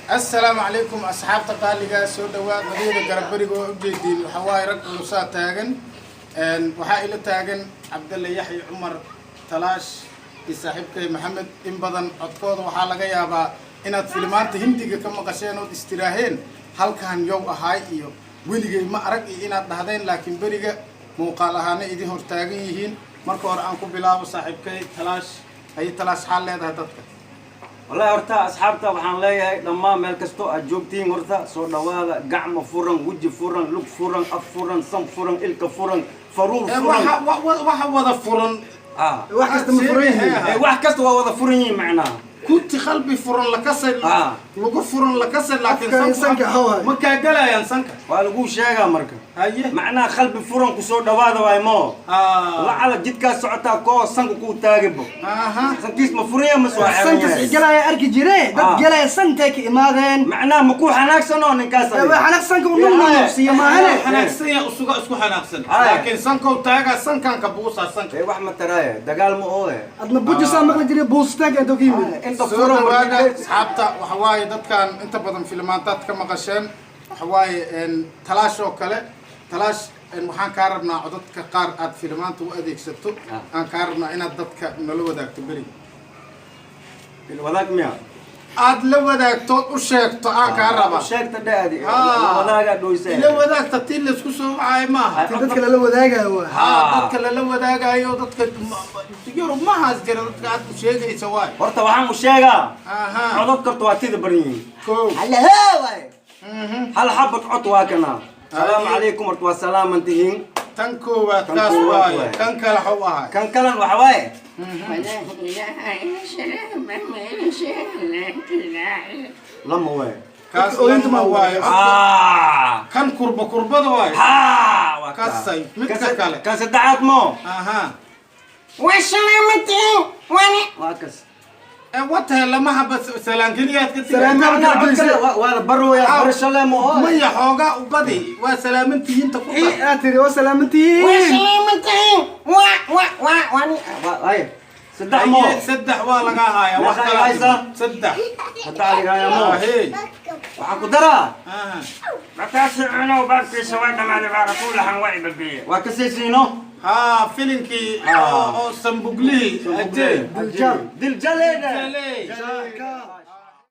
Assalaamu calaykum, asxaabta qaaliga, soo dhawaad. Madayda garabariga oo ujeediin waxaa waaye rag culusaa taagan. Waxaa ila taagan Cabdalle Yaxya Cumar Talaash iyo saaxiibkay Maxamed. In badan codkooda waxaa laga yaabaa inaad filimaanta Hindiga ka maqasheen ood istiraaheen halkan yow ahaay iyo weligay ma arag iyo inaad dhahdeen, laakiin beriga muuqaal ahaana idin hortaagan yihiin. Marka hore aan ku bilaabo saaxiibkay Talaash. Haye Talaash, xaal leedahay dadka? Wallahi horta asxaabta waxaan leeyahay, dhammaan meel kastoo aad joogtiin, horta soo dhawaada. Gacmo furan, weji furan, lug furan, af furan, san furan, ilka furan, faruur furan. Waxa wada furan. Ah. Wax kasta ma furan yihiin? Wax kasta waa wada furan yihiin macnaha. Kuti qalbi furan lakasay, lagu furan lakasay, laakiin Afka iyo sanka xawaay. Ma kaa galayaan sanka. Waa lagu sheegaa marka. Haye. Macnaha qalbi furan kusoo dhawaada waay mo. Lacala jidkaas socotaa koo sanka kuu taagibo. Sankiis ma furan yahay mase waa xiran Sankas yahay? galaya arki jire dad galaya santay ka imaadeen. Macnaha ma kuu xanaagsanoo ninkaas Waa adiga? Xanaaq sanka u nunuusiya maahane. Xanaaqsan yaa usuga isku xanaaqsan. Haye. Laakiin sankow taagaa, sankan ka buusaa sanka. Wax ma taraaye, dagaal ma oohe. Adna bujisaa maqli jire, buusitaanka intoo ka yimid. Inta Soo furan. dhawaada asxaabta. Waxa waaye dadkan inta badan filimaantaad ka maqasheen. Waxa waaye Talaash oo kale. Talaash, waxaan kaa rabnaa codadka qaar aad filimaanta u adeegsato. Aan kaa rabnaa inaad dadka nala wadaagto beri. Wadaag miya? Aad la wadaagto, u sheegto aan kaa rabaa. Sheegta dhe adi. Wadaagaa dhoysa. Ila wadaagta tii laysku soo wacaayo maaha. Ti dadka lala wadaagayo waa. Haa, dadka lala wadaagayo, dadka Yurub mahaas jira, dadka aad u sheegaysa waay. Horta waxaan u sheegaa codod karta waa tida baran yihiin. Kow. Halahe waay, hal xabad cod waa kana. Salaamu calaykum, horta waa salaaman tihiin. Tan koowaad. Tan kaas koowaad waaye. Waaye. Kan kale xaw ahay? Kan kalan waxa waaye. ولا إله إلا Lama waaye. Kaas Ooyinta lama ma waaye. Ah. Kan kurba kurbada waaye. Ha, waa kaa. Kasay, midka kale. Kan saddexaad mo. وسلامتي وانا Waa kas. Ee watahe lama haba salaan keliyaad ka Salaam. tigay. Macnaha cod kale waa la barooyaa, barasho le mo oo. Maya, xoogaa ubadi waa salaamantihiinta ku dar. Aad tiri waa salaamantihiin. وسلامتي و و و وانا Ay, saddex mo. Haye, saddex waa laga hayaa wax. Meeqa kala haysaa? Saddex. Hadda aligaaya mo. Ahey. Waxaan ku daraa. Markaasi cunow baabkiisa waa dhammaaday, baa rasuulahan waa ibabiye. Waa ka siisiino. Haa, filinkii oo sambuglihii ajee. Diljal. Diljaleeda. Diljale. Jaaka.